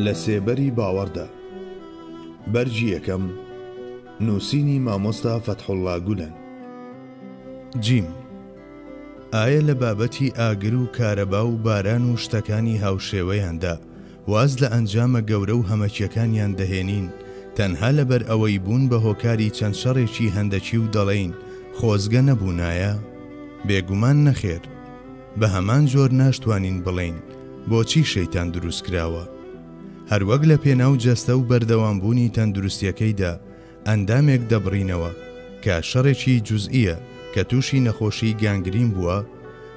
لە سێبەری باوەڕدا. بەرگی یەکەم، نووسینی مامۆستا فەتحوڵڵا گولەن. جیم. ئایا لە بابەتی ئاگر و کارەبا و باران و شتەکانی هاوشێوەیاندا واز لە ئەنجامە گەورە و هەمەکیەکانیان دەهێنین تەنها لەبەر ئەوەی بوون بە هۆکاری چەند شەڕێکی هەندەکی و دەڵێین خۆزگە نەبوونایە؟ بێگومان نەخێر. بە هەمان جۆر ناشتوانین بڵێین بۆچی شەیتان دروستکراوە؟ هەروەک لە پێناو جەستە و بەردەوامبوونی تەندروستیەکەیدا ئەندامێک دەبڕینەوە کە شەڕێکی جوزئیە کە تووشی نەخۆشی گانگرین بووە،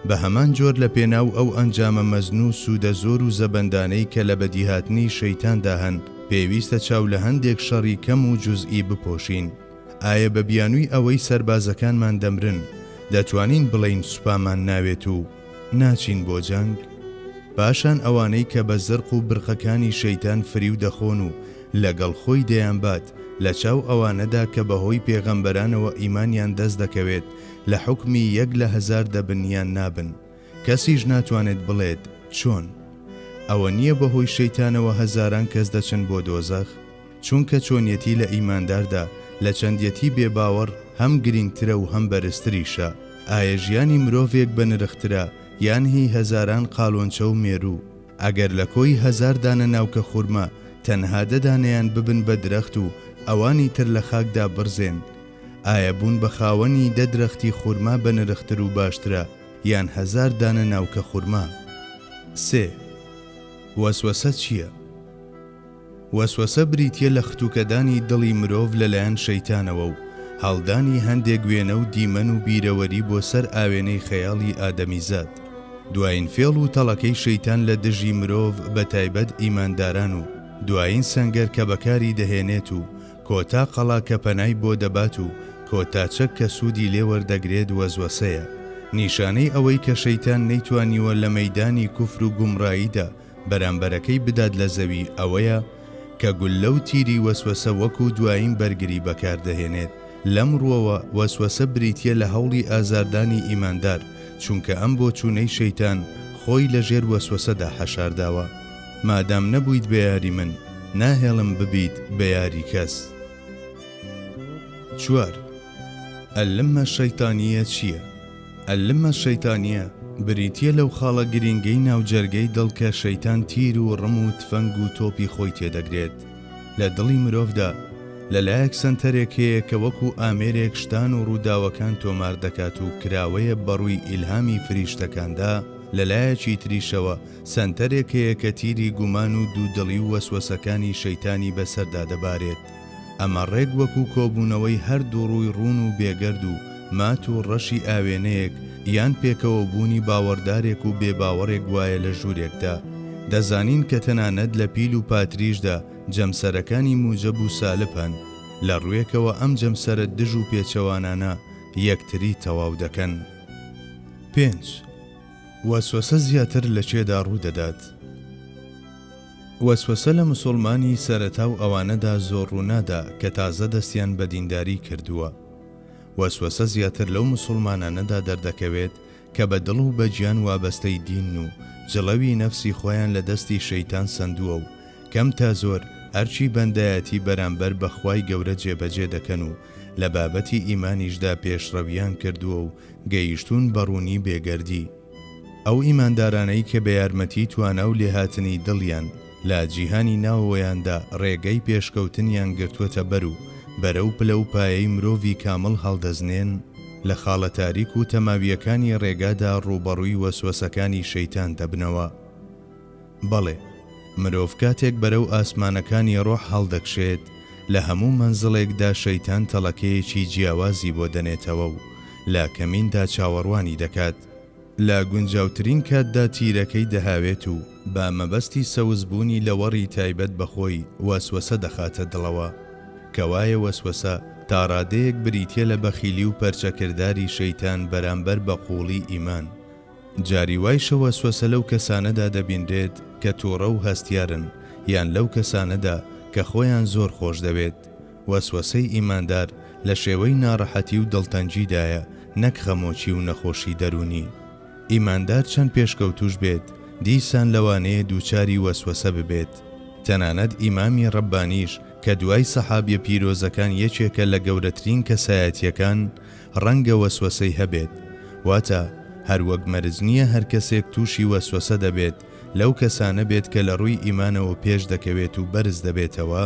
بە هەمان جۆر لە پێناو ئەو ئەنجامە مەزن و سوودە زۆر و زەبەندانەی کە لە بەدیهاتنی شەیتاندا هەن پێویستە چاو لە هەندێک شەڕی کەم و جوزئی بپۆشین. ئایە بە بیانووی ئەوەی سەربازەکانمان دەمرن دەتوانین بڵێین سوپامان ناوێت و ناچین بۆ جەنگ؟ پاشان ئەوانەی کە بە زرق و برقەکانی شەیتان فریو دەخۆن و لەگەڵ خۆی دەیانبات لە چاو ئەوانەدا کە بە هۆی پێغەمبەرانەوە ئیمانیان دەست دەکەوێت لە حوکمی یەک لە هەزار دەبن یان نابن کەسیش ناتوانێت بڵێت چۆن؟ ئەوە نییە بە هۆی شەیتانەوە هەزاران کەس دەچن بۆ دۆزەخ؟ چونکە چۆنیەتی لە ئیمانداردا لە چەندیەتی بێ باوەڕ هەم گرینگترە و هەم بەرزتریشە. ئایە ژیانی مرۆڤێک بەنرخترە یان هی هەزاران قالۆنچە و مێروو؟ ئەگەر لە کۆی هەزار دانە ناوکە خورما تەنها دە دانەیان ببن بە درەخت و ئەوانی تر لە خاکدا بڕزێن، ئایە بوون بە خاوەنی دە درەختی خورما بەنرختر و باشترە یان هەزار دانە ناوکە خورما؟ سێ. وەسوەسە چییە؟ وەسوەسە بریتییە لە ختوکەدانی دڵی مرۆڤ لەلایەن شەیتانەوە و هەڵدانی هەندێک وێنە و دیمەن و بیرەوەری بۆ سەر ئاوێنەی خەیاڵی ئادەمیزاد. دوایین فێڵ و تەڵەکەی شەیتان لە دژی مرۆڤ بە تایبەت ئیمانداران و دوایین سەنگەر کە بەکاری دەهێنێت و کۆتا قەڵا کە پەنای بۆ دەبات و کۆتا چەک کە سوودی لێ وەردەگرێت وەسوەسەیە. نیشانەی ئەوەی کە شەیتان نەیتوانیوە لە مەیدانی کوفر و گومڕاییدا بەرامبەرەکەی بدات لە زەوی ئەوەیە کە گوللە و تیری وەسوەسە وەکو دوایین بەرگری بەکاردەهێنێت، لەم ڕووەوە وەسوەسە بریتییە لە هەوڵی ئازاردانی ئیماندار، چونکە ئەم بۆچوونەی شەیتان خۆی لە ژێر وەسوەسەدا حەشارداوە. مادام نەبوویت بە یاری من، ناهێڵم ببیت بە یاری کەس. چوار، اللمە الشیطانیە چییە؟ اللمە الشیطانیە بریتییە لەو خاڵە گرینگەی ناو جەرگەی دڵ کە شەیتان تیر و ڕم و تفەنگ و تۆپی خۆی تێدەگرێت. لە دڵی مرۆڤدا لە لایەک سەنتەرێک هەیە کە وەکو ئامێرێک شتان و ڕووداوەکان تۆمار دەکات و کراوەیە بەڕووی ئیلهامی فریشتەکاندا، لە لایەکی تریشەوە سەنتەرێک هەیە کە تیری گومان و دوودڵی و وەسوەسەکانی شەیتانی بەسەردا دەبارێت. ئەمە ڕێک وەکو کۆبوونەوەی هەردوو ڕووی ڕوون و بێگەرد و مات و ڕەشی ئاوێنەیەک یان پێکەوەبوونی باوەڕدارێک و بێباوەڕێک وایە لە ژوورێکدا. دەزانین کە تەنانەت لە پیل و پاتریشدا جەمسەرەکانی موجەب و سالب هەن. لە ڕووێکەوە ئەم جەمسەرە دژ و پێچەوانانە یەکتری تەواو دەکەن. پێنج. وەسوەسە زیاتر لە کێدا ڕوودەدات؟ وەسوەسە لە مسوڵمانی سەرەتا و ئەوانەدا زۆر ڕوونادا کە تازە دەستیان بە دینداری کردووە. وەسوەسە زیاتر لەو مسوڵمانانەدا دەردەکەوێت کە بە دڵ و بە گیان وابەستەی دینن و جڵەوی نەفسی خۆیان لە دەستی شەیتان سەندووە و کەم تا زۆر ئەرکی بەندایەتی بەرامبەر بە خوای گەورە جێبەجێ دەکەن و لە بابەتی ئیمانیشدا پێشڕەویان کردووە و گەیشتوون بە ڕوونی بێگەردی. ئەو ئیماندارانەی کە بە یارمەتی توانا و لێهاتنی دڵیان لە جیهانی ناوەوەیاندا ڕێگەی پێشکەوتنیان گرتووەتە بەر و بەرەو پلە و پایەی مرۆڤی کامڵ هەڵدەزنێن، لە خاڵە تاریک و تەماوییەکانی ڕێگادا ڕووبەڕووی وەسوەسەکانی شەیتان دەبنەوە. بەڵێ، مرۆڤ کاتێک بەرەو ئاسمانەکانی ڕۆح هەڵدەکشێت، لە هەموو مەنزڵێکدا شەیتان تەڵەکەیەکی جیاوازی بۆ دەنێتەوە و لە کەمیندا چاوەڕوانی دەکات. لە گونجاوترین کاتدا تیرەکەی دەهاوێت و بە مەبەستی سەوزبوونی لەوەڕی تایبەت بە خۆی وەسوەسە دەخاتە دڵەوە. کەوایە وەسوەسە تا ڕادەیەک بریتییە لە بەخیلی و پەرچەکرداری شەیتان بەرامبەر بە قووڵی ئیمان. جاری وایشە وەسوەسە لەو کەسانەدا دەبینرێت کە توڕە و هەستیارن یان لەو کەسانەدا کە خۆیان زۆر خۆش دەوێت. وەسوەسەی ئیماندار لە شێوەی ناڕەحەتی و دڵتەنگیدایە نەک خەمۆکی و نەخۆشی دەروونی. ئیماندار چەند پێشکەوتووش بێت دیسان لەوانەیە دووچاری وەسوەسە ببێت. تەنانەت ئیمامی ڕەببانیش کە دوای سەحابیە پیرۆزەکان یەکێکە لە گەورەترین کەسایەتیەکان، ڕەنگە وەسوەسەی هەبێت. واتە، هەروەک مەرج نییە هەرکەسێک تووشی وەسوەسە دەبێت لەو کەسانە بێت کە لە ڕووی ئیمانەوە پێش دەکەوێت و بەرز دەبێتەوە،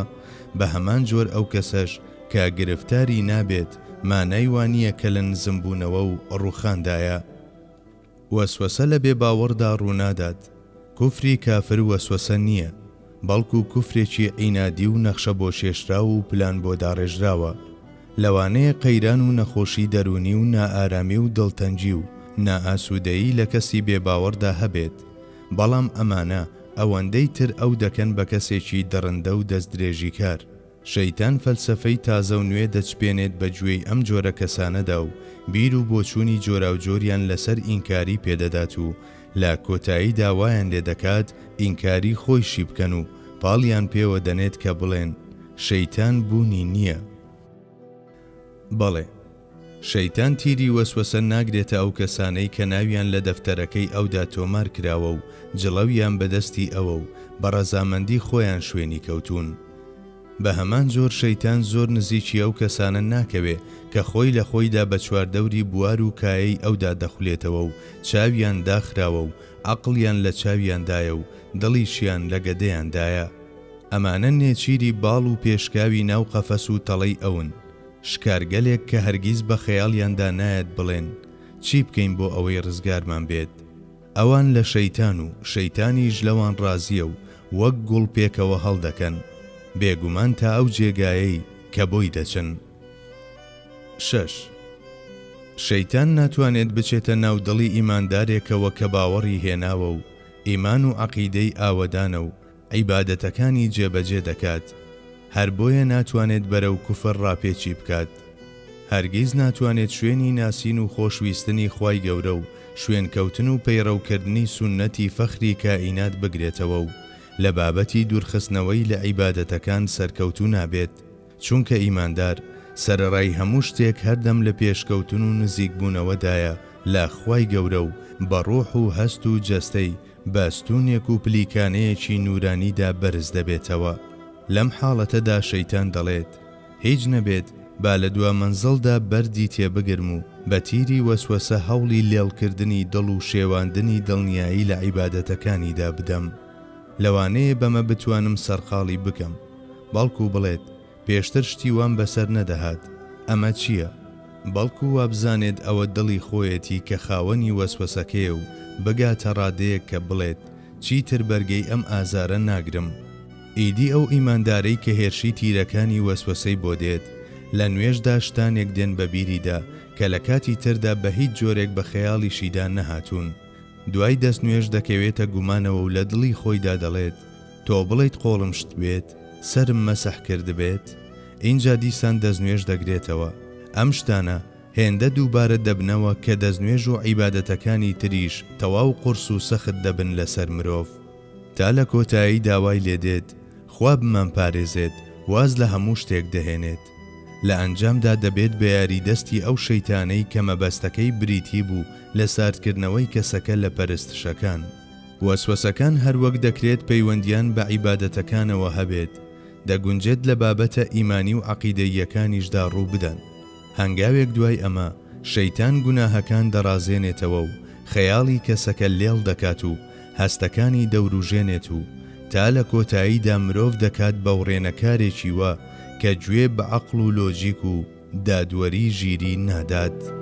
بە هەمان جۆر ئەو کەسەش کە گرفتاری نابێت مانای وا نییە کە لە نزمبوونەوە و ڕووخاندایە. وەسوەسە لە بێباوەڕدا ڕوونادات، کوفری کافر وەسوەسە نییە، بەڵکو کوفرێکی عینادی و نەخشە بۆ کێشراو و پلان بۆ داڕێژراوە. لەوانەیە قەیران و نەخۆشی دەروونی و نائارامی و دڵتەنگی و نائاسوودەیی لە کەسی بێباوەڕدا هەبێت، بەڵام ئەمانە ئەوەندەی تر ئەو دەکەن بە کەسێکی دڕندە و دەستدرێژیکار. شەیتان فەلسەفەی تازە و نوێ دەچپێنێت بە گوێی ئەم جۆرە کەسانەدا و بیر و بۆچوونی جۆراوجۆریان لەسەر ئینکاری پێدەدات و لە کۆتاییدا وایان لێدەکات ئینکاری خۆیشی بکەن و پاڵیان پێوە دەنێت کە بڵێن شەیتان بوونی نییە. بەڵێ، شەیتان تیری وەسوەسە ناگرێتە ئەو کەسانەی کە ناویان لە دەفتەرەکەی ئەودا تۆمار کراوە و جڵەویان بە دەستی ئەوە و بە ڕەزامەندی خۆیان شوێنی کەوتوون. بە هەمان جۆر شەیتان زۆر نزیکی ئەو کەسانە ناکەوێ کە خۆی لە خۆیدا بە چواردەوری بوار و کایەی ئەودا دەخولێتەوە و چاویان داخراوە و عەقڵیان لە چاویاندایە و دڵیشیان لە گەدەیاندایە. ئەمانە نێچیری باڵ و پێشکاوی ناو قەفەس و تەڵەی ئەون. شکارگەلێک کە هەرگیز بە خەیاڵیاندا نایەت بڵێن، چی بکەین بۆ ئەوەی ڕزگارمان بێت؟ ئەوان لە شەیتان و شەیتانیش لەوان ڕازییە و وەک گوڵ پێکەوە هەڵدەکەن، بێگومان تا ئەو جێگایەی کە بۆی دەچن. شەش. شەیتان ناتوانێت بچێتە ناو دڵی ئیماندارێکەوە کە باوەڕی هێناوە و ئیمان و عەقیدەی ئاوەدانە و عیبادەتەکانی جێبەجێ دەکات، هەر بۆیە ناتوانێت بەرەو کوفر ڕاپێچی بکات. هەرگیز ناتوانێت شوێنی ناسین و خۆشویستنی خوای گەورە و شوێنکەوتن و پەیڕەوکردنی سوننەتی فەخری کائینات بگرێتەوە و لە بابەتی دوورخستنەوەی لە عیبادەتەکان سەرکەوتوو نابێت، چونکە ئیماندار سەرەڕای هەموو شتێک هەردەم لە پێشکەوتن و نزیکبوونەوەدایە لە خوای گەورە و بە ڕۆح و هەست و جەستەی بە ستوونێک و پلیکانەیەکی نوورانیدا بەرز دەبێتەوە. لەم حاڵەتەدا شەیتان دەڵێت، هیچ نەبێت با لە دوا مەنزڵدا بەردی تێبگرم و بە تیری وەسوەسە هەوڵی لێڵکردنی دڵ و شێواندنی دڵنیایی لە عیبادەتەکانیدا بدەم. لەوانەیە بەمە بتوانم سەرقاڵی بکەم. بەڵکو بڵێت، پێشتر شتی وام بەسەر نەدەهات، ئەمە چییە؟ بەڵکو وابزانێت ئەوە دڵی خۆیەتی کە خاوەنی وەسوەسەکەیە و بگاتە ڕادەیەک کە بڵێت، چیتر بەرگەی ئەم ئازارە ناگرم. ئیدی ئەو ئیماندارەی کە هێرشی تیرەکانی وەسوەسەی بۆ دێت، لە نوێژدا شتانێک دێن بە بیریدا کە لە کاتی تردا بە هیچ جۆرێک بە خەیاڵیشیدا نەهاتوون. دوای دەست نوێژ دەکەوێتە گومانەوە و لە دڵی خۆیدا دەڵێت، تۆ بڵێیت قۆڵم شتبێت، سەرم مەسح کردبێت؟ ئینجا دیسان دەستنوێژ دەگرێتەوە. ئەم شتانە هێندە دووبارە دەبنەوە کە دەستنوێژ و عیبادەتەکانی تریش تەواو قورس و سەخت دەبن لەسەر مرۆڤ. تا لە کۆتاییدا وای لێدێت خوا بمانپارێزێت واز لە هەموو شتێک دەهێنێت. لە ئەنجامدا دەبێت بە یاریدەستی ئەو شەیتانەی کە مەبەستەکەی بریتی بوو لە ساردکردنەوەی کەسەکە لە پەرستشەکان. وەسوەسەکان هەروەک دەکرێت پەیوەندیان بە عیبادەتەکانەوە هەبێت، دەگونجێت لە بابەتە ئیمانی و عەقیدەییەکانیشدا ڕوو بدەن. هەنگاوێک دوای ئەمە، شەیتان گوناهەکان دەڕازێنێتەوە و خەیاڵی کەسەکە لێڵ دەکات و هەستەکانی دەوروژێنێت و تا لە کۆتاییدا مرۆڤ دەکات بە وڕێنەکارێکی وا کە گوێ بە عەقڵ و لۆجیک و دادوەری ژیری نادات.